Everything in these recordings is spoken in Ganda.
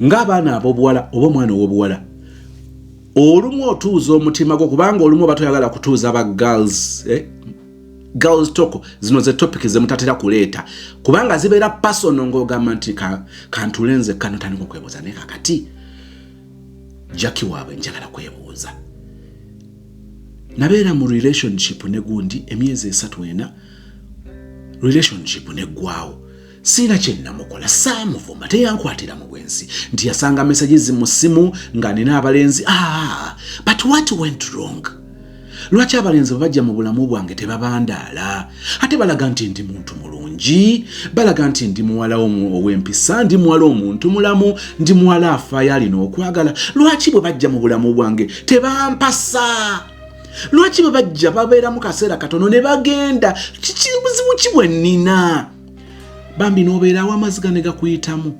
Ng'abaana ab'obuwala oba omwana ow'obuwala, olumu otuuza omutima gwo, kubanga olumu oba toyagala kutuuza ba girls, eh? Girls talk, zino ze topic zemutatera kuleeta kubanga zibeera personal, ng'ogamba nti kantule nze kano tandika okwebuuza. Naye kakati Jackie waabwe, njagala kwebuuza, nabeera mu relationship ne gundi emyezi 3, 4, relationship neggwawo. Siina kyenamukola, saamuvuma, teyankwatira mu bwensi nti yasanga messages mu ssimu nga nina abalenzi. Ah, but what went wrong? Lwaki abalenzi bwe bajja mu bulamu bwange tebabandaala? Ate balaga nti ndi muntu mulungi, balaga nti ndi muwala ow'empisa, ndi muwala omuntu mulamu, ndi muwala afaayo, alina okwagala. Lwaki bwe bajja mu bulamu bwange tebampasa? Lwaki bwe bajja babeera mu kaseera katono ne bagenda? Kiki, buzibu ki bwe nnina? Bambi n'obeerawo, amaziga ne gakuyitamu.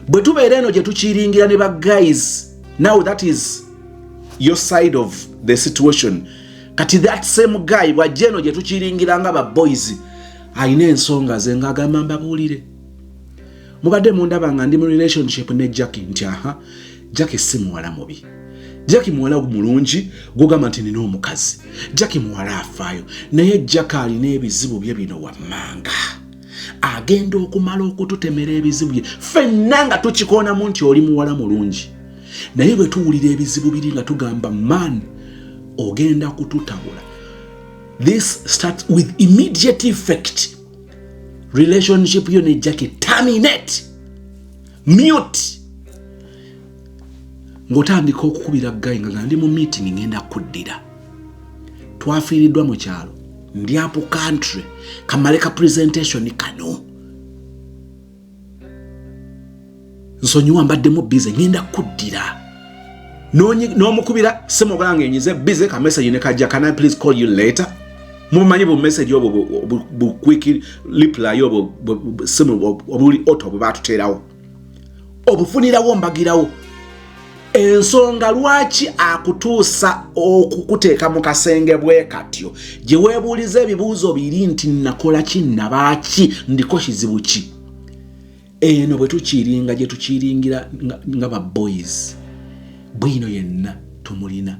Bwe tubeera eno gye tukiringira ne ba guys. Now that is your side of the situation. Kati that same guy bwajja eno gye tukiringira nga ba boys, alina ensonga ze ng'agamba, "Mbabuulire, mubadde mundaba nga ndi mu relationship ne Jackie nti aha, Jackie si muwala mubi, Jackie muwala mulungi, gugamba nti nina omukazi, Jackie muwala afaayo, naye Jackie alina ebizibu bye bino wammanga." Agenda okumala okututemera ebizibu bye ffenna nga tukikoonamu nti oli muwala mulungi, naye bwe tuwulira ebizibu biri nga tugamba, "Man, ogenda kututabula." This starts with immediate effect. Relationship yo ne Jackie terminate, mute, ng'otandika okukubira guy nga ndi mu meeting, ngenda kuddira, twafiiriddwa mu kyalo, ndi up country, kamale ka presentation kano, nsonyiwa, mbaddemu busy, ngenda kuddira. N'omukubira simu nga enyize busy, ka message ne kajja, "Can I please call you later?" Mumanyi bu message obwo bu quick reply obwo simu obuli auto bwe batuteerawo, obufunirawo mbagirawo. Ensonga lwaki akutuusa okukuteeka mu kasenge bwe katyo gye weebuuliza ebibuuzo biri nti, "Nakola ki? Nabaaki? Ndiko kizibu ki?" Eno bwe tukiringa gye tukiringira nga ba boys, bwino yenna tumulina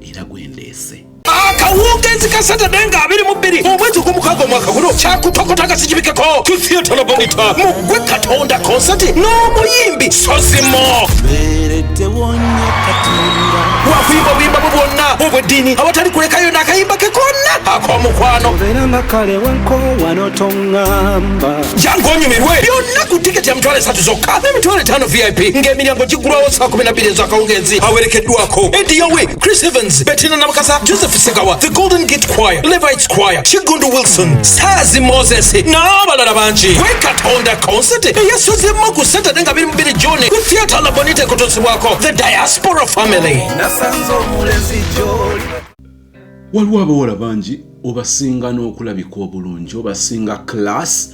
era gwendeese. Akawungeezi ka Saturday nga 22 omwezi ogw'omukaaga omwaka guno, kyakutokota kasijibikeko ku Theatre La Bonita mu Gwe Katonda concert n'omuyimbi Sozimo. Beereddewo nnyo Katonda. Wakuyimba obuyimba bwe bwonna obw'eddiini awatali kulekayo n'akayimba ke konna ak'omukwano. Obeera nga kale wankoowa n'otoŋŋamba. Jangu onyumirwe byonna ku tiketi ya 30,000 zokka n'50,000 VIP, ng'emiryango giggulwawo saa 12 ez'akawungeezi. Awerekeddwako Ediowe, Chris Evans, Bettina Namukasa, Joseph Segawa, The Golden Gate Choir, Levites Choir, Kigundu Wilson, Saazi Moses n'abalala bangi. Gwe Katonda concert eyasozemu ku Saturday nga 22 June ku Theatre La Bonita, ekutuusibwako The Diaspora Family. Nasanze omulenzi gy'oli. Waliwo abawala bangi obasinga n'okulabika obulungi, obasinga class,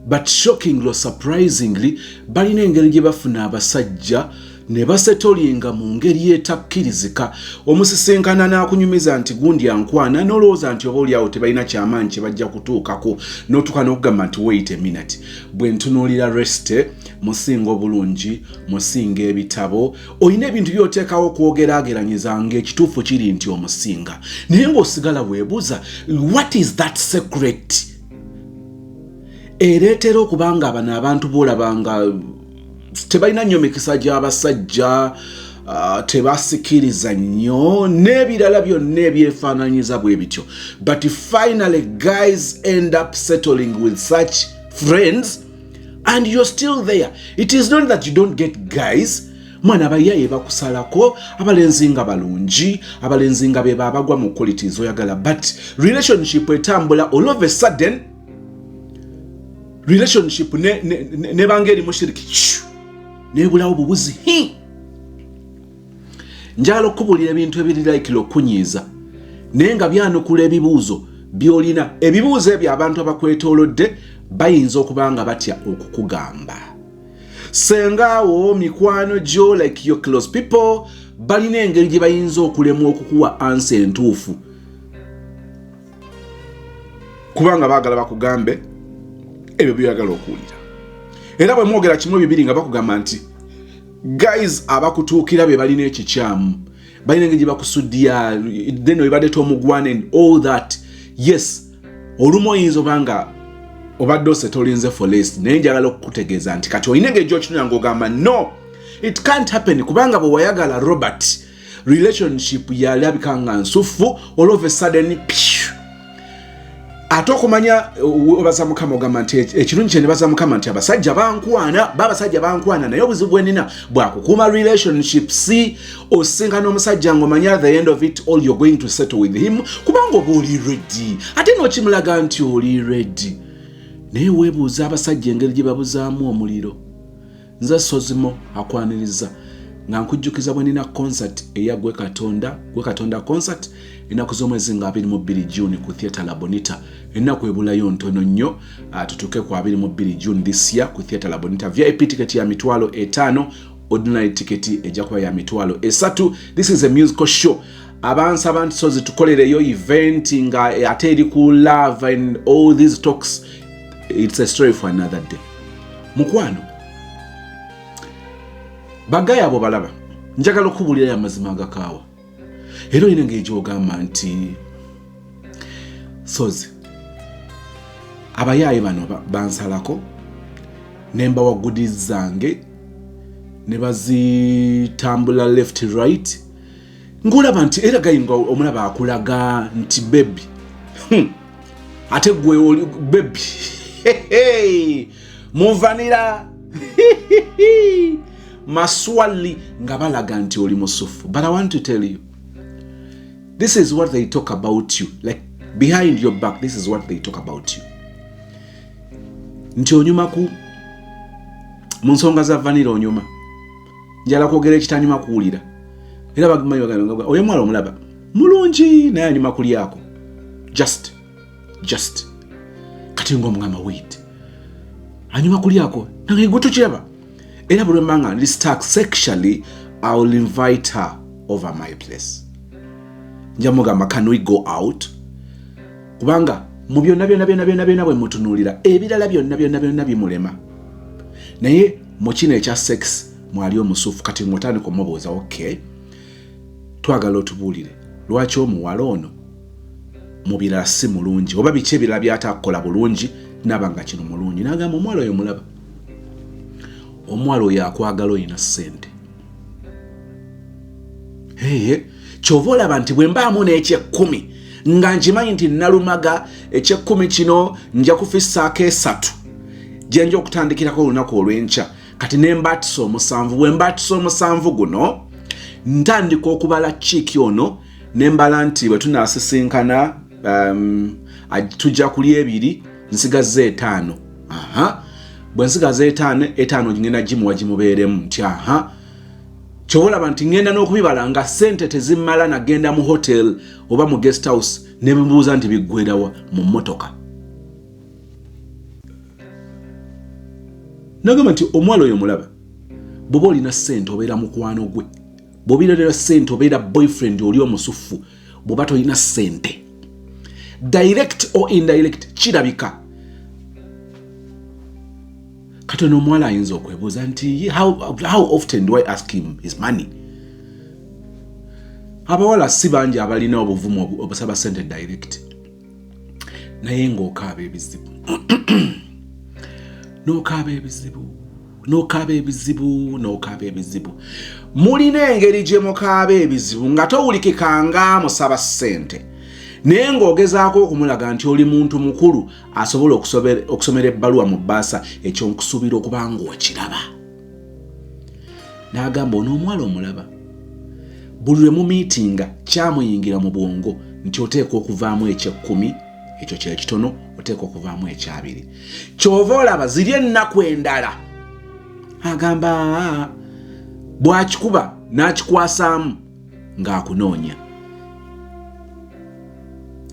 but shockingly or surprisingly balina engeri gye bafuna abasajja ne basetolinga mu ngeri etakkirizika. Omusisinkana n'akunyumiza nti gundi ankwana, n'olowooza nti oba oliawo tebalina kyamaanyi kye bajja kutuukako, n'otuuka n'okugamba nti, "Wait a minute, bwe ntunuulira reste musinga obulungi, musinga ebitabo." Olina ebintu by'oteekawo okwogeraageranyiza ng'ekituufu kiri nti omusinga, naye ng'osigala weebuuza, what is that secret ereetera okubanga bano abantu boolaba nga tebalina nnyo mikisa gy'abasajja, tebasikiriza nnyo n'ebirala byonna ebyefaananyiza bwe bityo, but finally guys end up settling with such friends and you're still there? It is not that you don't get guys. Mwana, abayaye bakusalako, abalenzi nga balungi, abalenzi nga be babagwa mu qualities oyagala, but relationship etambula, all of a sudden relationship nebanga eri mushiriki nebulawo bubuzi. Hi! Njagala okubuulira ebintu ebiri likely okunyiiza, naye nga byanukula ebibuuzo by'olina. Ebibuuzo ebyo abantu abakwetoolodde bayinza okuba nga batya okukugamba. Sengaawo, mikwano gyo, like your close people, balina engeri gye bayinza okulemwa okukuwa answer entuufu kubanga baagala bakugambe ebyo byoyagala okuwulira. Era bwe mwogera kimu bibiri nga bakugamba nti Guys abakutuukira be balina ekikyamu, balina engeri gye bakusudiya, then obadde tomugwana and all that. Yes, olumu oyinza oba nga obadde osetolinze for less, naye njagala okukutegeeza nti kati olina engeri gyokinula ng'ogamba no, it can't happen, kubanga bwe wayagala Robert, relationship yalabika nga nsufu. All of a sudden, phew, ate okumanya obaza Mukama, ogamba nti ekirungi kyenebaza Mukama nti abasajja bankwana, babasajja bankwana, naye obuzibu bwenina bwakukuuma relationships. Osinkana omusajja ng'omanya at the end of it all you're going to settle with him, kubanga oba oli ready, ate n'okimulaga nti oli ready, naye weebuuza abasajja engeri gye babuzaamu omuliro. Nze Sozimo akwaniriza nga nkujjukiza bwe nina concert eya Gwe Katonda, Gwe Katonda concert, ennaku z'omwezi nga 22 June ku Theatre La Bonita. Ennaku ebulayo ntono nnyo tutuuke ku 22 June this year ku Theatre La Bonita. VIP ticket ya 50,000, ordinary ticket ejja kuba ya 30,000. This is a musical show. Abansaba nti Sozi tukolereyo event nga ate eri ku love and all these talks, it's a story for another day. Mukwano, ba guy abo balaba, njagala okubuulirayo amazima agakaawa, era olina engeri gyogamba nti Sozi abayaayi bano bansalako nembawa goodies zange ne bazitambula left, right, ng'olaba nti era guy nga omulaba akulaga nti baby, Ate gwe oli baby muvanira maswali nga balaga nti oli musufu. But I want to tell you, this is what they talk about you, like behind your back. This is what they talk about you, nti onyuma ku mu nsonga za vanira, onyuma. Njala kwogera ekitanyuma kuwulira, era bagimanyi bagamba, oyo mwala omulaba mulungi naye anyuma kulyako. Just kati ngaomugamba, wait, anyuma kulyako nange gwe tukiraba, era buli lwemba ndi stuck sexually, I will invite her over my place. Nja mugamba, "Can we go out?" Kubanga mu byonna byonna byonna byonna byonna bwe mutunuulira, ebirala byonna byonna byonna bimulema, naye mu kino ekya sex mwali omusufu. Kati ng'otandika omubuuza, okay, twagala otubuulire lwaki omuwala ono mu birala si mulungi, oba biki ebirala byatakukola bulungi naba nga kino mulungi. Nagamba, omuwala oyo mulaba, omuwala oyo akwagala oyina ssente. Eye kyova olaba nti bwe mbaamu n'ekyekkumi nga nkimanyi nti nalumaga ekyekkumi kino nja kufissaako esatu gyenja okutandikirako olunaku olw'enkya. Kati nembaatisa omusanvu, bwe mbaatisa omusanvu guno ntandika okubala kiiki ono nembala nti bwe tunaasisinkana tujja kulya ebiri, nsigaza etaano. Aha, bwe nsigaza etaano, etaano ngenda gimuwa gimubeeremu nti aha. Kyobalaba nti ngenda n'okubibala nga sente tezimmala, nagenda mu hotel oba mu guest house nebibuuza nti biggwerawa mu mmotoka. Nagamba nti omuwala oyo mulaba, bw'oba olina sente obeera mukwano gwe, bw'obeera sente obeera boyfriend oli omusufu, bw'oba tolina sente, direct or indirect kirabika. Kati ono omuwala ayinza okwebuuza nti how often do I ask him his money? Abawala si bangi abalina obuvumu obusaba sente direct, naye ng'okaaba ebizibu, n'okaaba ebizibu, n'okaaba ebizibu, n'okaaba ebizibu. Mulina engeri gye mukaaba ebizibu nga towulikikanga musaba ssente, naye ng'ogezaako okumulaga nti oli muntu mukulu asobola okusomera ebbaluwa mu bbaasa. Ekyo nkusuubira okuba ng'okiraba. N'agamba, ono omuwala omulaba, buli lwe mumiitinga kyamuyingira mu bwongo nti oteekwa okuvaamu ekyekkumi, ekyo kyekitono, oteekwa okuvaamu ekyabiri. Kyova olaba ziri ennaku endala agamba bw'akikuba n'akikwasaamu ng'akunoonya,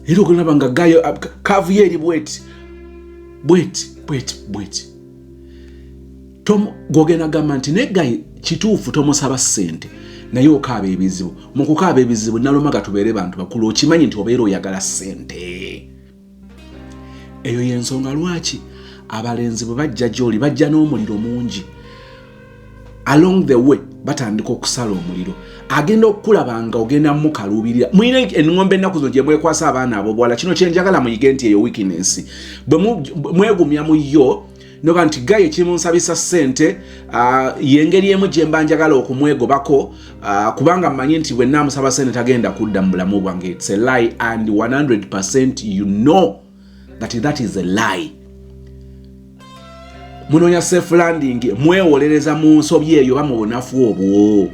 era okulaba nga gayo kaavu ye eri bweti bweti bweti bweti. Gwogenda gamba nti naye guy kituufu tomusaba ssente, naye okaaba ebizibu. Mu kukaaba ebizibu, nalumaga tubeere bantu bakulu, okimanyi nti obeera oyagala ssente. Eyo yensonga lwaki abalenzi bwe bajja gy'oli bajja n'omuliro mungi. Along the way batandika okusala omuliro, agenda okukulaba nga ogenda mukaluubirira. Mulina eŋŋombe ennaku zino gye mwekwasa abaana ab'obuwala. Kino kye njagala muyige nti eyo weakness bwe mwegumya mu yo noga nti gaye kimunsabisa ssente, yengeri emu gye mba njagala okumwegobako, kubanga mmanyi nti bwe naamusaba ssente tagenda kudda mu bulamu bwange. It's a lie, and 100% you know that that is a lie. Munoonya safe landing, mwewolereza mu nsobi eyo oba mu bunafu obwo.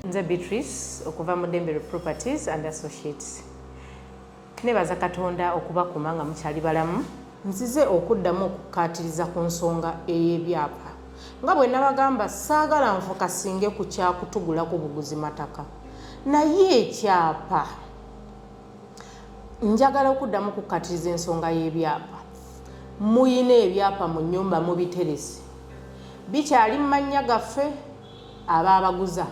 Nze Beatrice okuva mu Dembere Properties and Associates. Nebaza Katonda okubakuma nga mukyali balamu. Nzize okuddamu okukkaatiriza ku nsonga ey'ebyapa. Nga bwe nabagamba saagala nfokasinge ku kya kutugulako buguzi mataka naye ekyapa njagala okuddamu okukkatiriza ensonga y'ebyapa. Muyina ebyapa mu nnyumba mubiterese, bikyali mu mannya gaffe abaabaguza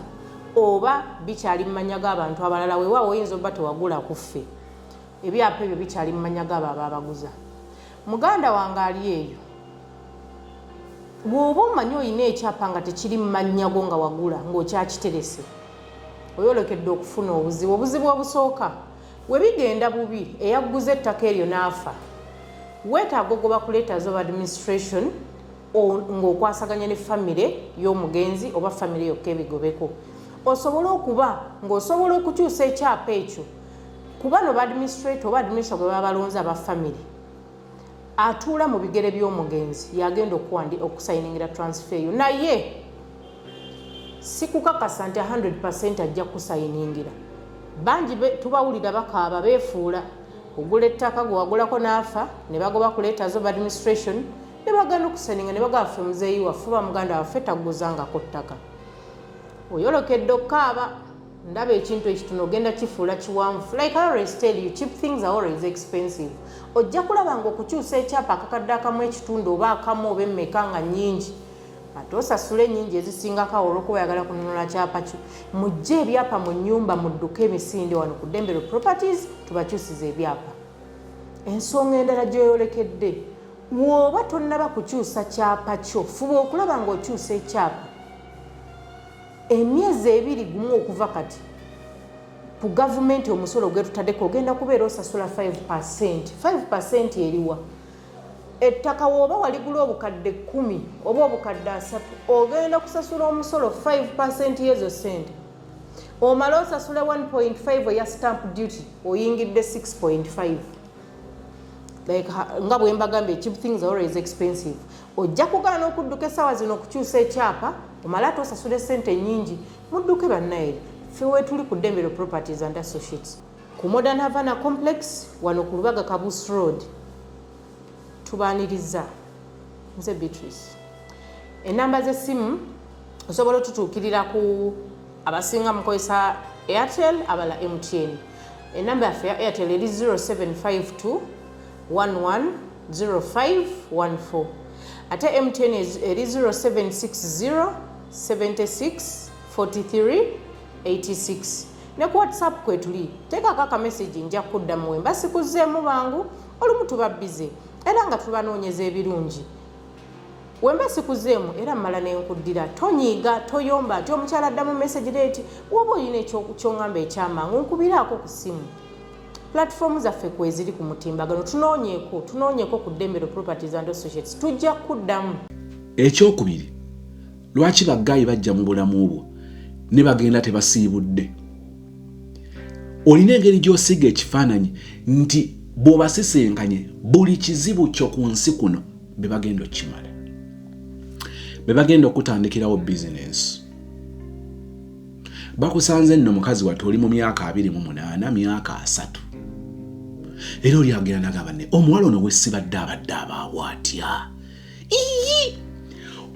oba bikyali mu mannya g'abantu abalala? Weewaawo oyinza obba tewagula ku ffe, ebyapa ebyo bikyali mu mannya g'abo abaabaguza. Muganda wange ali eyo, bw'oba omanyi olina ekyapa nga tekiri mu mannya go nga wagula ng'okyakiterese, oyolekedde okufuna obuzibu. Obuzibu obusooka, we bigenda bubi eyagguza ettaka eryo n'afa, weetaaga ogoba ku letters of administration ng'okwasaganya ne famire y'omugenzi oba famire yokka ebigobeko, osobole okuba ng'osobola okukyusa ekyapa ekyo kuba no ba administrator oba administrator gwe baba balonze aba famire atuula mu bigere by'omugenzi yagenda okusayiningira transfer eyo. Naye sikukakasa nti 100% ajja kusayiningira. Bangi tubawulira bakaaba beefuula ogula ettaka gwe wagulako n'afa ne bagoba ku letters of administration ne bagenda okusayininga ne bagamba ffe muzeeyi waffe oba muganda waffe taguzangako ttaka. Oyolekedde okukaaba. Ndaba ekintu ekitono ogenda kifuula kiwanvu. Like I always tell you, cheap things are always expensive. Ojja kulaba nga okukyusa ekyapa akakadde akamu ekitundu oba akamu oba emmeka nga nnyingi, ate osasule ennyingi ezisingako awo olw'okuba oyagala kununula kyapa kyo. Mujje ebyapa mu nnyumba, mudduke emisinde wano ku Dembero Properties tubakyusize ebyapa. Ensonga endala gy'oyolekedde, w'oba tonnaba kukyusa kyapa kyo, fuba okulaba ng'okyusa ekyapa emyezi 2 gumu okuva kati. Ku gavumenti omusolo gwetutaddeko ogenda kubeera osasula 5%. 5% eriwa? Ettaka w'oba waligula obukadde 10 oba obukadde 30, ogenda kusasula omusolo 5% y'ezo ssente, omale osasule 1.5 eya stamp duty, oyingidde 6.5. Like nga bwe mbagambye, cheap things are always expensive. Ojja kugaana okudduka essaawa zino okukyusa ekyapa, omale ate osasula essente nnyingi. Mudduke bannaye, ffe weetuli ku Dembero Properties and Associates ku Modern Havana Complex wano ku Lubaga Kabus Road. Tubaaniriza. Nze Beatrice. Enamba z'essimu osobola otutuukirira ku abasinga mukozesa Airtel, abala MTN. Enamba yaffe ya Airtel eri 0752 110514, ate MTN eri 0760 76 43 86. Ne ku WhatsApp kwetuli, teekako akamessage, nja kuddamu wemba sikuzzeemu bangu. Olumu tuba busy era nga tubanoonyeza ebirungi. Wemba sikuzeemu era mmala nenkuddira. Tonyiiga, toyomba nti omukyala addamu message late. Woba olina ekyoŋŋamba ekyamangu, nkubiraako ku ssimu. Platform zaffe kweziri ku mutimbagano, tunoonyeeko, tunoonyeeko ku Ddembero Properties and Associates, tujja kuddamu. Ekyokubiri, lwaki ba guy bajja mu bulamu bwo ne bagenda tebasiibudde? Olina engeri gy'osiiga ekifaananyi nti bw'obasisinkanye buli kizibu kyo ku nsi kuno be bagenda okukimala, be bagenda okutandikirawo bizinensi. Bakusanze nno mukazi wattu oli mu myaka 28, myaka 30, era oli agenda nagamba ne omuwala ono wesibadde abadde abaawo atya? Iyi,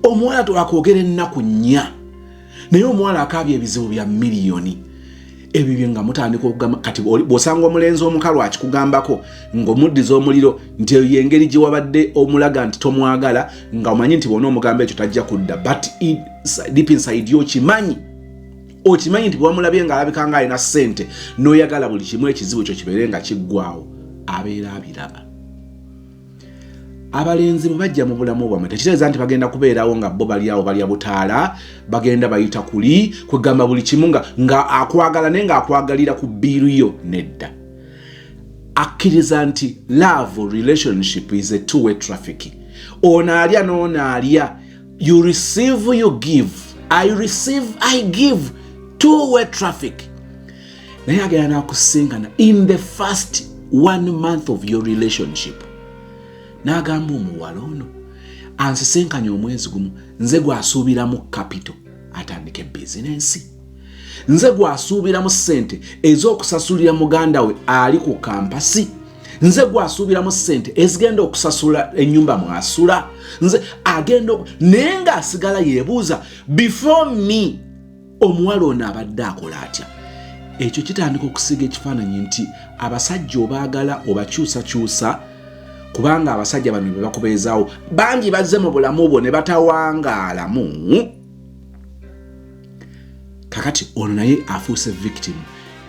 omuwala twakwogera ennaku 4, naye omuwala akaabye ebizibu bya miliyoni ebyo nga mutandika okugamba. Kati bw'osanga omulenzi omukalu akikugambako ng'omuddiza omuliro nti eyo yengeri gye wabadde omulaga nti tomwagala, nga omanyi nti bw'ona omugamba ekyo tajja kudda, but deep inside okimanyi, okimanyi nti bwewamulabye ng'alabika nga alina ssente n'oyagala buli kimu ekizibu kyo kibeere nga kiggwawo, abeera abiraba. Abalenzi bwe bajja mu bulamu bwammwe tekitegeeza nti bagenda kubeerawo nga bo bali awo balya butaala, bagenda bayita kuli kwegamba buli kimu nga akwagala naye ng'akwagalira ku bbiiru yo. Nedda, akkiriza nti love relationship is a two way traffic. Ono alya n'ono alya. You receive, you give, I receive, I give, two way traffic. Naye agenda n'akusinkana in the first 1 month of your relationship n'agamba omuwala ono ansisinkanye omwezi gumu, nze gwasuubiramu capital atandike bizinensi, nze gwasuubiramu ssente ez'okusasulira muganda we ali ku kampasi, nze gwasuubiramu ssente ezigenda okusasula ennyumba mwasula, nze agenda naye ng'asigala yeebuuza before me omuwala ono abadde akola atya. Ekyo kitandika okusiiga ekifaananyi nti abasajja obaagala obakyusakyusa, kubanga abasajja bano be bakubeezaawo bangi bazze mu bulamu bwo ne batawangaalamu. Kakati ono naye afuuse victim,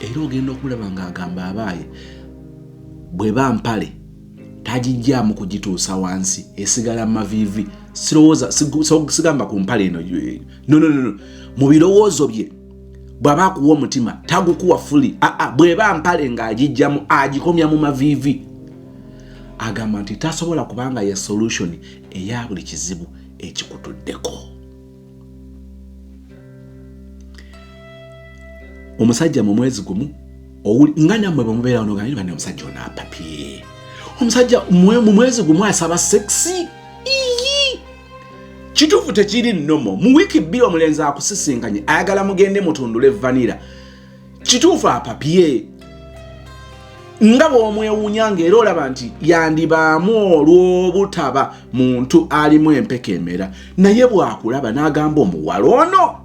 era ogenda okulaba ng'agamba abaaye bwe bampale tagijjaamu kugituusa wansi, esigala mu maviivi. Sirowooza, sigamba ku mpale eno, no, no, no, no. Mu birowoozo bye bw'aba akuwa omutima tagukuwa fuli, aa bw'eba mpale ng'agijjamu agikomya mu maviivi. Agamba nti tasobola kubanga ye solution eya buli kizibu ekikutuddeko. Omusajja mu mwezi gumu nga nammwe bwe mubeerawo nogamba bane omusajja ono apapye, omusajja mu mwezi gumu asaba sexy. Iyi kituufu tekiri nnomo. Mu wiiki 2 omulenzi akusisinkanye ayagala mugende mutundule vanira. Kituufu apapye nga bw'omwewuunya ng'era olaba nti yandibaamu olw'obutaba muntu alimu empeka emera, naye bw'akulaba n'agamba omuwala ono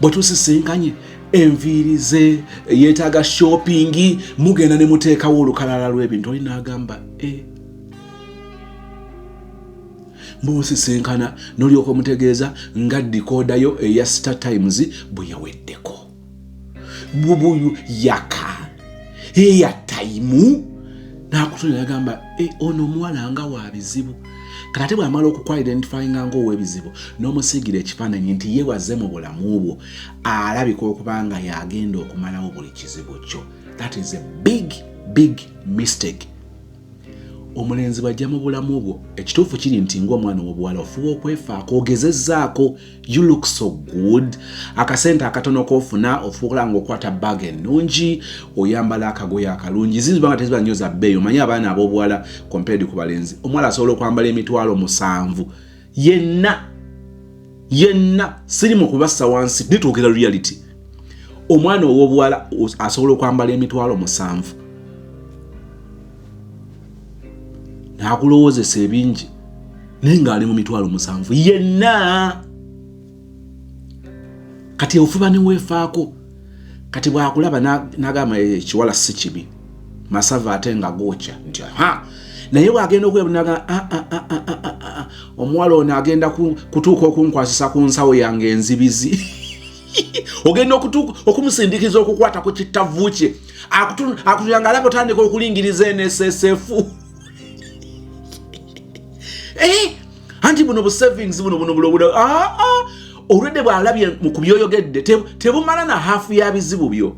bwe tusisinkanye enviiri ze yeetaaga shopping, mugenda ne muteekawo olukalala lw'ebintu, oli n'agamba musisinkana n'olyoka omutegeeza nga dikoodayo eya Star Times bwe yaweddeko bubuyu yaka eya tayimu n'akutulira yagamba ono omuwala nga wa bizibu. Kati ate bw'amala okukwa-identifyinga ng'ow'ebizibu n'omusiigira ekifaananyi nti ye wazze mu bulamu bwo alabika okuba nga y'agenda okumalawo buli kizibu kyo. That is a big, big mistake. Omulenzi bw'ajja mu bulamu bwo ekituufu kiri nti ng'omwana ow'obuwala ofuba okwefaako, ogezezzaako, you look so good, akasente akatono k'ofuna ofuba okulaba ng'okwata bag ennungi, oyambala akagoye akalungi, ziziba nga teziba nnyo za bbeeyi. Omanyi abaana ab'obuwala compared ku balenzi, omuwala asobola okwambala 70,000 yenna yenna, siri mu kubassa wansi, nituukira reality. Omwana ow'obuwala asobola okwambala 70,000 n'akulowoozesa ebingi naye ng'ali mu 70,000 yenna. Kati ofuba ne weefaako. Kati bw'akulaba n'agamba ekiwala si kibi, masava ate nga gookya nti ha, naye bw'agenda okwebuna omuwala ono agenda kutuuka okunkwasisa ku nsawo yange enzibizi. Ogenda okumusindikiza okukwata ku kittavu kye, akutulanga alaba otandika okulingiriza NSSF. Anti buno bu savings buno buno buno buno olwedde bw'alabye ku byoyogedde tebumala na haafu ya bizibu byo.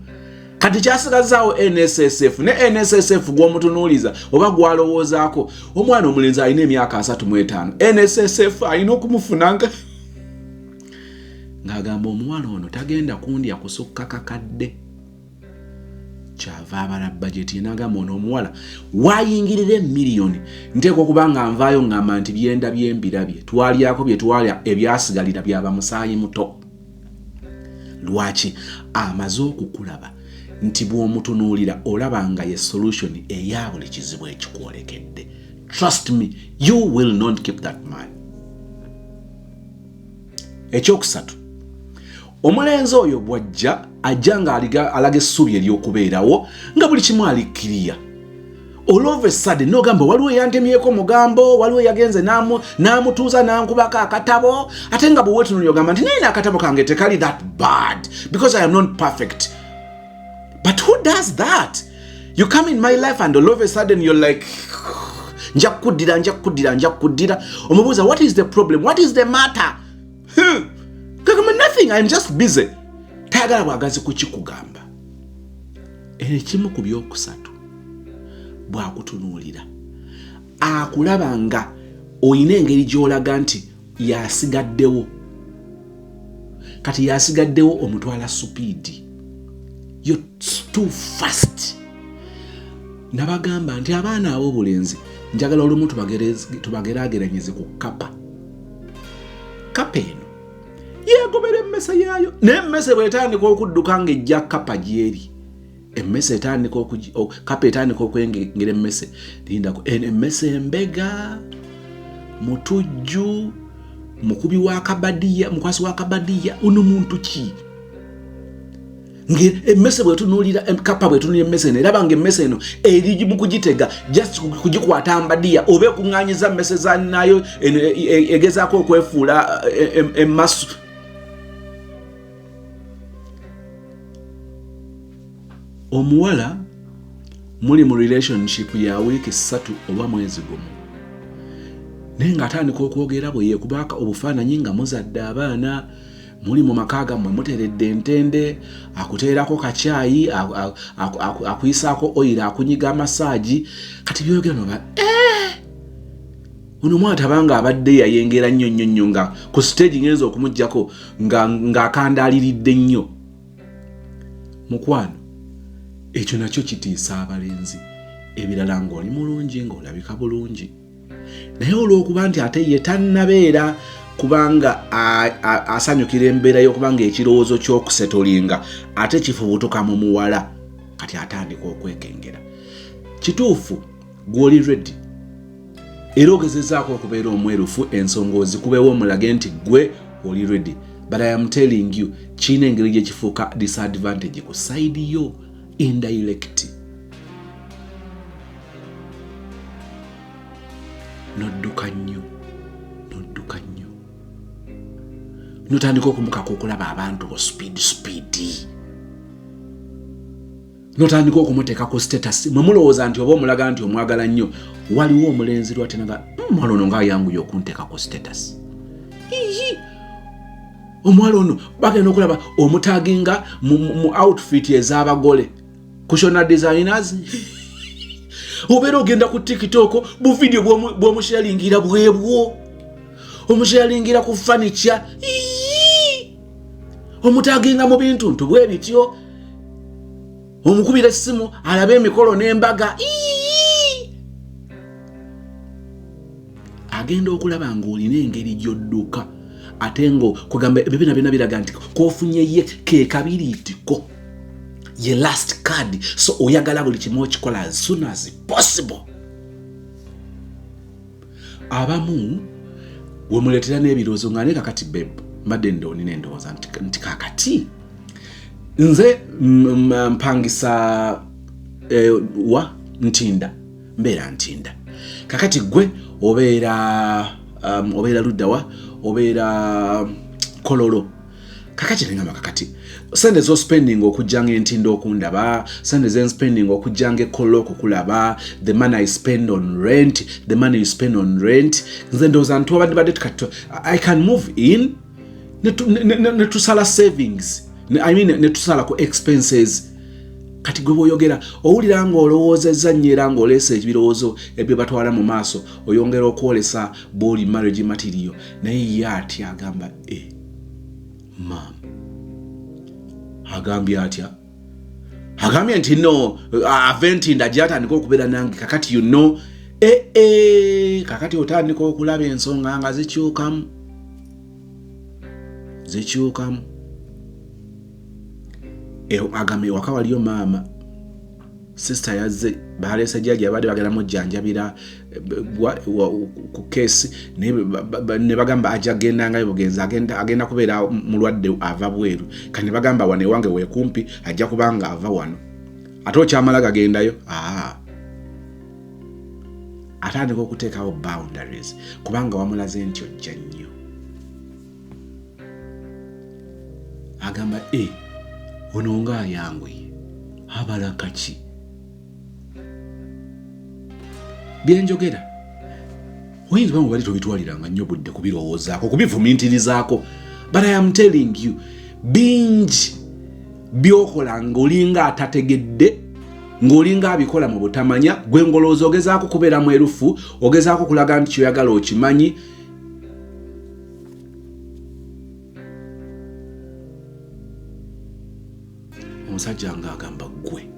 Kati kyasigazaawo NSSF ne NSSF gw'omutunuuliza oba gw'alowoozaako. Omwana omulenzi alina emyaka 35 NSSF alina okumufunanga ng'agamba omuwala ono tagenda kundya kusukka kakadde. Kyava abala bajeti n'agamba ono omuwala waayingirira emiliyoni nteekwa okuba nga nvaayo ngamba nti byenda byembirabye twalyako bye twalya ebyasigalira byaba musaayi muto. Lwaki amaze okukulaba nti bw'omutunuulira olaba nga ye solution eya buli kizibu ekikwolekedde. Trust me, you will not keep that man. Ekyokusatu, omulenzi oyo bw'ajja ajja nga alaga essuubi ery'okubeerawo nga buli kimu alikkiriya. All of a sudden n'ogamba waliwo eyantemyeko mugambo, waliwo eyagenze n'amutuuza n'ankubako akatabo, ate nga bwe weetunuulira ogamba nti naye n'akatabo kange tekali that bad because I am not perfect. But who does that? You come in my life and all of a sudden you're like, Nja kukuddira, nja kukuddira, nja kukuddira. Omubuuza, "What is the problem? What is the matter?" Kagamba, "Nothing, I'm just busy." Tayagala bwagazi kukikugamba. Ekimu ku byokusatu, bwakutunuulira akulaba nga oyina engeri gy'olaga nti yasigaddewo. Kati yasigaddewo, omutwala speed, you too fast. Nabagamba nti abaana ab'obulenzi njagala olumu tubageraageranyize ku kapa. Kapa eno yeegobera emmese yaayo, naye emmese bwetandika okudduka ng'ejja kapa gyeri, emmese etandika, kapa etandika okwengera emmese. Lindako, eno emmese embega, mutujju, mukubi wa kabadiya, mukwasi wa kabadiya, ono muntu ki? Emmese bwetunuulira kapa, bwetunuulira emmese eno, eraba nga emmese eno eri mu kugitega, just kugikwata mbadiya oba ekuŋŋanyiza mmese zanayo, egezaako okwefuula emasu. Omuwala muli mu relationship ya wiiki 3 oba mwezi gumu, naye ng'atandika okwogera bwe yeekubaaka obufaananyi nga muzadde abaana, muli mu maka gammwe, muteredde entende, akuteerako kacyayi, akuyisaako oyiro, akunyiga massage. Kati byogera noba eh! Ono omwana tabanga abadde yayengera nnyo nnyo nnyo, nga ku stage ngenza okumugjako ng'akandaaliridde nnyo. Mukwano, ekyo nakyo kitiisa abalenzi. Ebirala, ng'oli mulungi, ng'olabika bulungi, naye olw'okuba nti ate ye tannabeera, kubanga asanyukira embeera y'okubanga ekirowoozo ky'okusetolinga ate kifubutuka mu muwala, kati atandika okwekengera. Kituufu gw'oli ready, era ogezezaako okubeera omwerufu, ensonga ozikubewo, omulage nti gwe oli ready, but I am telling you, kiina engeri gyekifuuka disadvantage ku side yo indirect. Nodduka nnyo, nodduka nnyo, notandika okumukaka okulaba abantu bo speed speed, notandika okumuteeka ku status. Mwe mulowooza nti oba omulaga nti omwagala nnyo. Waliwo omulenzi lwatenaga omuwala ono ngaayanguye okunteeka ku status. Iyi, omuwala ono bagenda okulaba omutaginga mu outfit ez'abagole kushona designers, obeera ogenda ku TikTok, buvidiyo bw'omusharingira bwebwo, omusharingira ku furniture, omutaginga mu bintu ntu bwe bityo, omukubira essimu alabe emikolo n'embaga. Agenda okulaba ng'olina engeri gy'odduka, ate nga kugamba ebyo byona byona biraga nti kofunye ye ke kabiriitiko, ye last card, so oyagala buli kimu okikola as soon as possible. Abamu wemuleetera n'ebirowoozo nga naye kakati, "Babe, mbadde ndoonina endowooza nti kakati nze mpangisa wa Ntinda, mbeera Ntinda, kakati gwe obeera luddawa? Obeera Kololo. Kakati nengamba, kakati sente zospending okujjanga Entinda okundaba, sente zenspending okujjanga ekololo okukulaba, the money I spend on rent, the money you spend on rent, nze ndowooza nti wabadde badde kati I can move in ne tusala savings, I mean, ne tusala ku expenses." Kati gwe bwoyogera owulira ng'olowoozezza nnyo, era ng'oleesa ebirowoozo ebyo batwala mu maaso, oyongera okwolesa bw'oli marriage material. Naye ye atya, agamba, "E maama agambye atya? Agambye nti no, ave Ntinda gyatandika okubeera nange kakati, you know." Ee, kakati otandika okulaba ensonga nga zikyukamu, zikyukamu. Agamba ewaka waliyo maama, sister yazze, baleese jjajja, abadde bagenda mujjanjabira ku keesi, naye ne bagamba ajja gendangayo bugenzi, agenda kubeera mulwadde, ava bweru. Kati ne bagamba wano ewange wekumpi, ajja kubanga ava wano, ate okyamala gagendayo. Aa, atandika okuteekawo boundaries kubanga wamulaze nti ojja nnyo. Agamba, "E, ono nga ayanguye, abala kaki?" Byenjogera Oyinza oba nga obadde tobitwaliranga nnyo budde kubirowoozaako, kubifumiitirizaako, but I am telling you, bingi byokola ng'olinga atategedde, ng'olinga abikola mu butamanya. Gwe ngolowooza ogezaako kubeera mwerufu, ogezaako kulaga nti kyoyagala okimanyi. Omusajja ng'agamba ggwe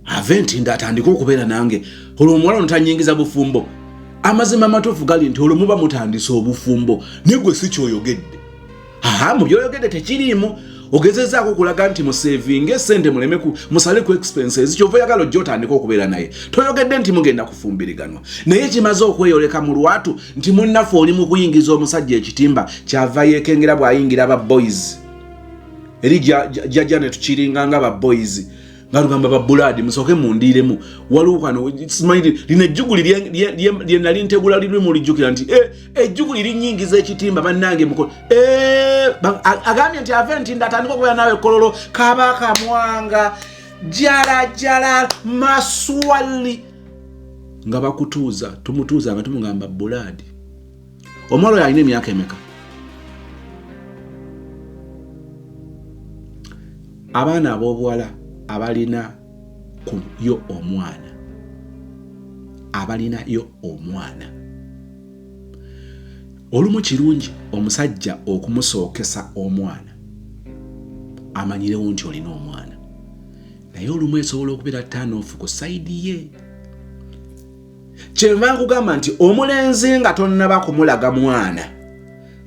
ave nti nda atandike okubeera nange, olwo omuwala ono tanyingiza bufumbo. Amazima amatuufu gali nti olwo muba mutandise obufumbo, naye gwe si kyoyogedde. Aha, mu byoyogedde tekiriimu. Ogezezaako okulaga nti musevinge sente, muleme musale ku expenses, kyova oyagala ojja otandike okubeera naye. Toyogedde nti mugenda kufumbiriganwa, naye kimaze okweyoleka mu lwatu nti munnaffe oli mu kuyingiza omusajja ekitimba. Kyava yeekengera bw'ayingira ba boys eri jajja ne tukiringa nga ba boys nga lugamba ba bulaadi musooke mundiiremu, waliwo kano simanyi lino ejjuguli lye nali ntegula liri mulijjukira nti ejjuguli linyingiza ekitimba bannange muko agambye nti ave nti ndatandika okubeera naawe kololo kabaka mwanga jalajala maswali nga bakutuuza tumutuuza nga tumugamba bulaadi. Omuwala oyo alina emyaka emeka? Abaana ab'obuwala abalina ku yo omwana, abalinayo omwana, olumu kirungi omusajja okumusookesa omwana amanyirewo nti olina omwana, naye olumu esobola okubeera turn-off ku side ye. Kyenva nkugamba nti omulenzi nga tonnaba kumulaga mwana,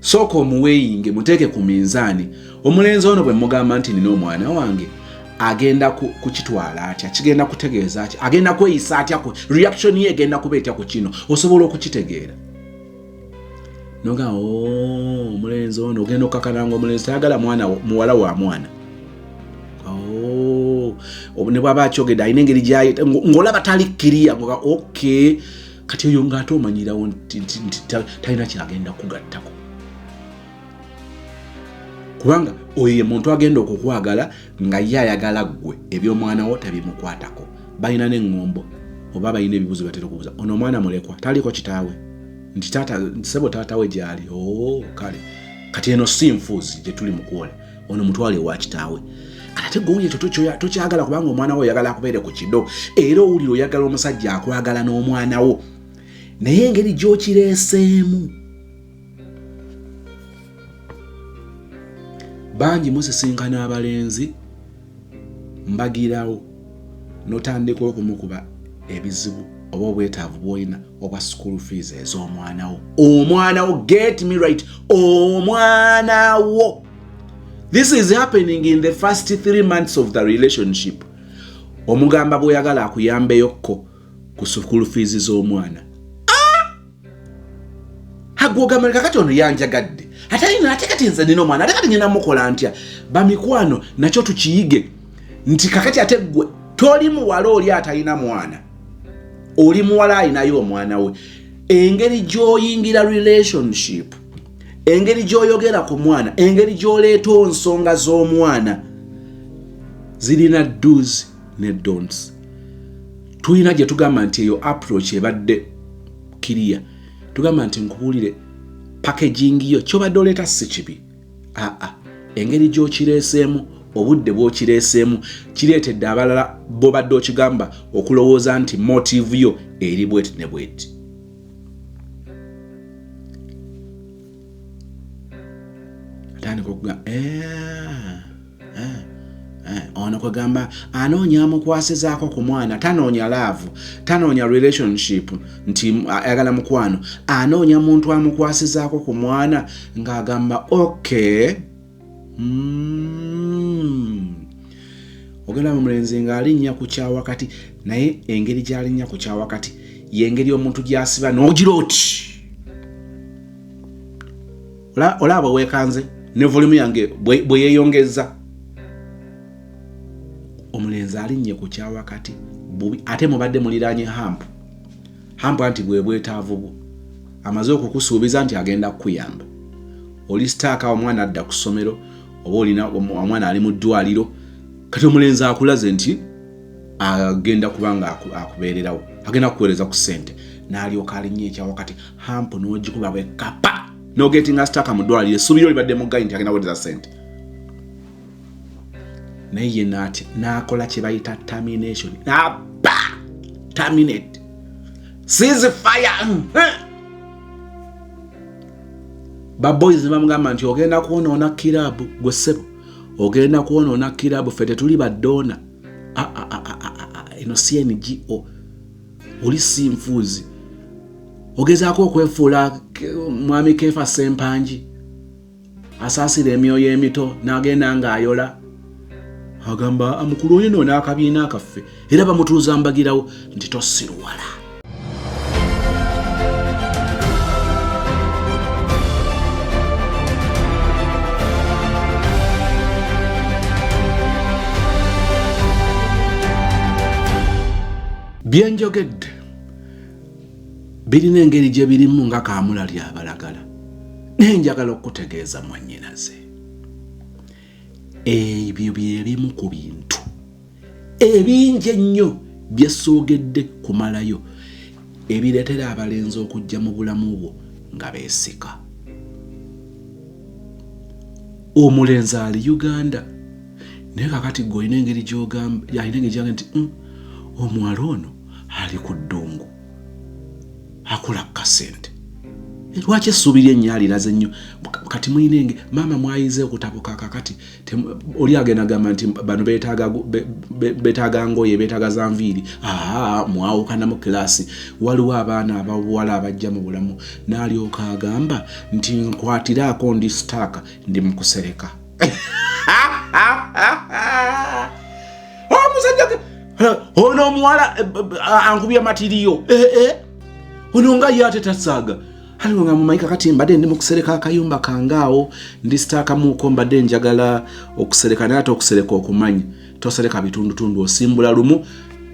sooka omuweeyinge, muteeke ku minzaani. Omulenzi ono bwe mugamba nti nina omwana wange, agenda kukitwala atya? Kigenda kutegeeza ki? Agenda kweyisa atya? Ku reaction ye egenda kuba etya ku kino? Osobola okukitegeera noga oh, omulenzi ono ogenda okukakananga omulenzi tayagala mwana muwala wa mwana. Oh, ne bwaba akyogedde alina engeri gyayita ng'olaba tali kiriya, ngoga okay, kati oyo ng'ate omanyirawo nti talina kyagenda kugattako, kubanga oyo ye muntu agenda okukwagala nga ye ayagala ggwe, eby'omwana wo tebimukwatako. Balina n'eŋŋombo oba balina ebibuuzo batera okubuuza, ono omwana mulekwa, taliiko kitaawe, nti taata sebo taata we gyali. Oh, kale kati eno si nfuuzi gye tuli mu kwola, ono mutwale ewa kitaawe. Kati ate gwe ekyo tokyagala, kubanga omwana wo oyagala akubeere ku kido, era owulira oyagala omusajja akwagala n'omwana wo, naye engeri gy'okireeseemu. Bangi musisinkana abalenzi mbagirawo notandika okumukuba ebizibu oba obwetaavu bwolina obwa school fees ez'omwana wo. Omwana wo, get me right, omwana wo. This is happening in the first 3 months of the relationship. Omugamba bw'oyagala akuyambeyokko ku school fees z'omwana. Agwogamba kakati ono yanjagadde, ate alina, ate kati nze nina omwana, ate kati ngenda mukola ntya? Bamikwano, nakyo tukiyige nti kakati ate gwe toli muwala oli atalina mwana, oli muwala alinayo omwana we. Engeri gy'oyingira relationship, engeri gy'oyogera ku mwana, engeri gy'oleeta ensonga z'omwana zirina do's ne don'ts. Tulina gye tugamba nti eyo approach ebadde kiriya, tugamba nti nkubuulire packaging yo kyobadde oleeta si kibi, aa engeri gy'okireeseemu, obudde bw'okireeseemu kireetedde abalala b'obadde okigamba okulowooza nti motive yo eri bweti ne bweti. Atandika okugamba ono kwegamba anoonya amukwasizaako ku mwana, tanoonya love, tanoonya relationship nti ayagala mukwano, anoonya muntu amukwasizaako ku mwana, ng'agamba okay. Ogenda mu mulenzi ng'alinnya ku kyawakati, naye engeri gy'alinnya ku kyawakati y'engeri omuntu gy'asiba n'ogira oti olaba bwe weekanze ne volume yange bwe yeeyongeza. Omulenzi alinnye ku kyawakati bubi, ate mubadde muliraanye hump hump, anti bwe bwetaavu bwo, amaze okukusuubiza nti agenda kukuyamba. Oli stuck, omwana adda ku ssomero oba olina omwana ali mu ddwaliro, kati omulenzi akulaze nti agenda kuba nga akubeererawo, agenda kukuweereza ku ssente. N'alyoka alinnya ekyawakati hampu n'ogikuba bwe kapa n'ogetinga sitaka mu ddwaliro, essuubi lyo libadde mu ggayi nti agenda kuweereza ssente, naye ye n'atya n'akola kye bayita termination, n'aba terminate, cease fire. Baboys ne bamugamba nti ogenda kwonoona kiraabu gwe ssebo, ogenda kwonoona kiraabu, ffe tetuli badoona, eno si NGO, oli si nfuuzi, ogezaako okwefuula mwami Keefa Ssempangi asaasira emyoyo emito n'agenda ng'ayola agamba amukulu oyo no n'akabiina kaffe, era bamutuuza mbagirawo nti tosiruwala. Byenjogedde birina engeri gye birimu nga kaamulali abalagala, naye njagala okukutegeeza mwannyinaze, ebyo bye bimu ku bintu ebingi ennyo bye soogedde kumalayo ebireetera abalenzi okujja mu bulamu bwo nga beesika. Omulenzi ali Uganda, naye kakati gwe olina engeri gy'ogamba, alina engeri gy'agamba nti omuwala ono ali ku ddungu akola kasente, lwaki essuubi ly'ennyo aliraze nnyo? Kati mulina enge maama mwayize okutabuka kakati oli agenda gamba nti bano beetaaga ngoye, beetaaga za nviiri, aa mwawukana mu kilaasi. Waliwo abaana ababuwala abajja mu bulamu n'alyoka agamba nti nkwatiraako, ndi sitaaka, ndi mu kusereka. Omusajja ono omuwala ankubya matiriyo, ono nga ye ate tasaaga aliwo nga mumanyi. Kakati mbadde ndi mu kusereka akayumba kange awo, ndi sitaakamuuko, mbadde njagala okusereka, naye ate okusereka okumanyi tosereka bitundutundu, osimbula lumu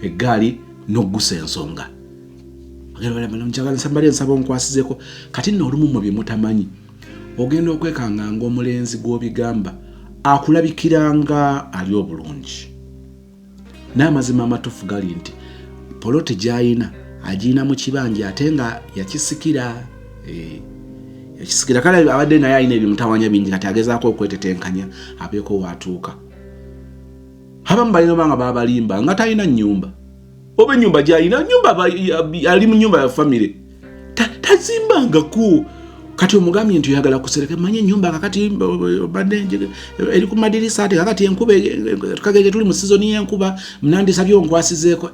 eggaali n'oggusa ensonga. Njagala mbadde nsaba onkwasizeko. Kati nno olumu mwe bye mutamanyi, ogenda okwekanganga omulenzi gw'obigamba akulabikiranga ali obulungi, n'amazima amatuufu gali nti poloti gy'ayina agiyina mu kibanja ate nga yakisikira, yakisikira. Kale abadde naye alina ebimutawanya bingi, kati agezaako okwetetenkanya abeeko waatuuka. Abamu balina oba nga babalimba nga talina nnyumba, oba ennyumba gy'alina nyumba ali mu nnyumba ya famire, tazimbangako. Kati omugambye nti oyagala kusereka, manye ennyumba kakati badde eri ku madirisa, ate kakati enkuba kagege, tuli mu sizoni y'enkuba, nandisabye onkwasizeeko.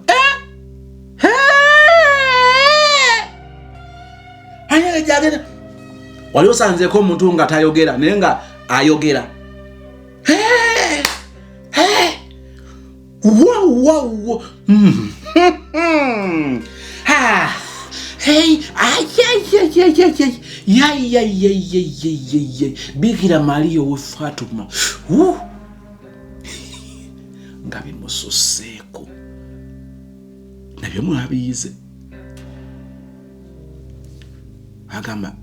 Wali osanzeeko omuntu nga tayogera naye nga ayogera wow. Hey, ay, Bikira Maria we Fatuma. Nga bimususeeko nabyo mwabiyize, agamba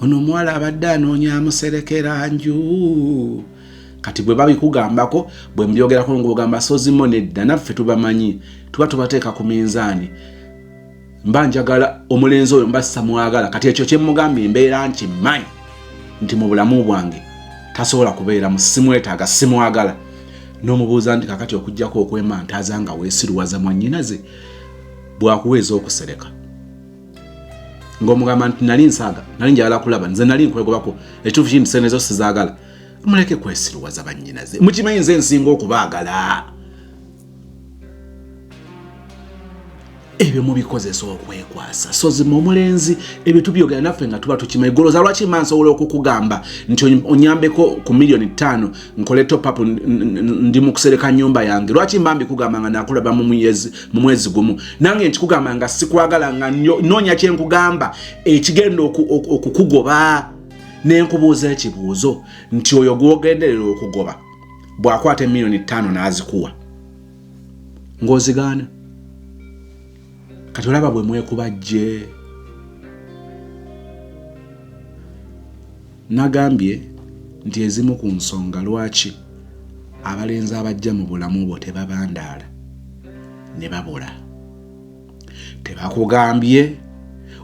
ono omuwala abadde anoonya amuserekera nju. Kati bwe babikugambako, bwe mbyogerako ng'ogamba sozimo, nedda, naffe tubamanyi, tuba tubateeka ku minzaani. Mba njagala omulenzi oyo, mba samwagala. Kati ekyo kyemugambye embeera nkimanyi nti mu bulamu bwange tasobola kubeeramu, simwetaaga, simwagala. N'omubuuza nti kakati okugjako okwemantaaza nga weesiruwaza mwannyinaze, bwakuweeza okusereka ng'omugamba nti nali nsaaga, nali njagala kulaba, nze nali nkwegobako, ekituufu kindi sente zo sizaagala. Muleke kwesiruwaza bannyinaze, mukimanyi nze nsinga okubaagala. Ebyo mubikozesa okwekwasa sozima omulenzi. Ebyo tubyogera naffe nga tuba tukimanyi. Goloza lwaki mba nsobola okukugamba nti onyambeko ku 5 million nkole top up, ndi mu kusereka nyumba yange? Lwaki mba mbikugamba nga nakulaba mu mwezi gumu? Nange nkikugamba nga sikwagala, nga noonya kyenkugamba ekigenda okukugoba. Nenkubuuza ekibuuzo nti oyo gwogenderera okugoba bw'akwata 5 million n'azikuwa ng'ozigaana? Kati olaba bwe mwekubajje. Nagambye nti ezimu ku nsonga lwaki abalenzi abajja mu bulamu bwo tebabandaala ne babula. Tebakugambye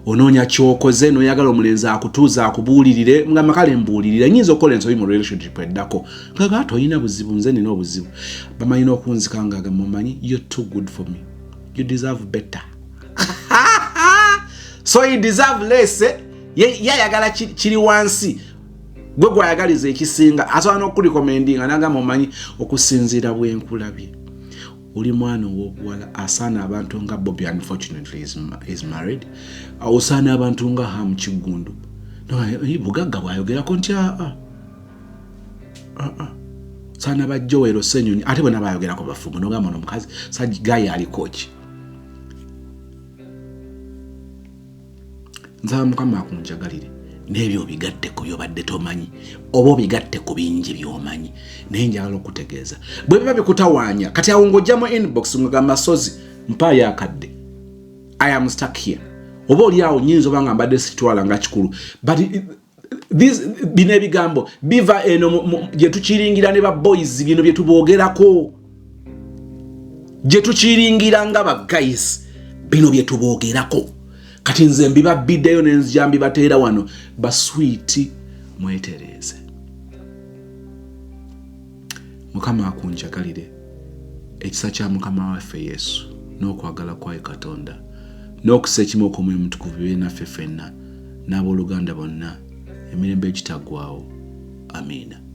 onoonya kyokoze noyagala omulenzi akutuuza akubuulirire nga makale mbuulirire nyinza okukola ensobi mu relationship eddako ngaga tolina buzibu nze nina obuzibu bamanyi n'okunzika nga mumanyi you're too good for me you deserve better so you deserve less eh? yayagala kiri wansi gwe gwayagaliza ekisinga asobola n'okulikomendinga nagamba omanyi okusinziira bwenkulabye oli mwana owobuwala asaana abantu nga Bobby unfortunately is, is married osaana abantu nga Ham Kiggundu eh, bugagga bwayogerako nti aa ah, ah, ah, saana ba Joel Ssenyonyi ate bona bayogerako bafumbo nogamba ono omukazi gayi alikoki Nsaba Mukama akunjagalire n'ebyo obigatte ku byobadde tomanyi oba obigatte ku bingi by'omanyi naye njagala okutegeeza bwe biba bikutawaanya kati awo ng'ojja mu inbox ngagamba sozi mpaayo akadde i am stuck here oba oli awo nyinza oba nga mbadde sitwala nga kikulu but bino ebigambo biva eno gye tukiringira ne ba boys bino bye tuboogerako gye tukiringira nga ba guys bino bye tuboogerako kati nze mbibabbiddeyo ne nzija mbibateera wano baswiiti mwetereeze mukama akunjagalire ekisa kya mukama waffe yesu n'okwagala kwayo katonda n'okusa ekimu okw'omwoyo mutukuvu bibe naffe ffenna n'abooluganda bonna emirembe egitaggwaawo. Amiina.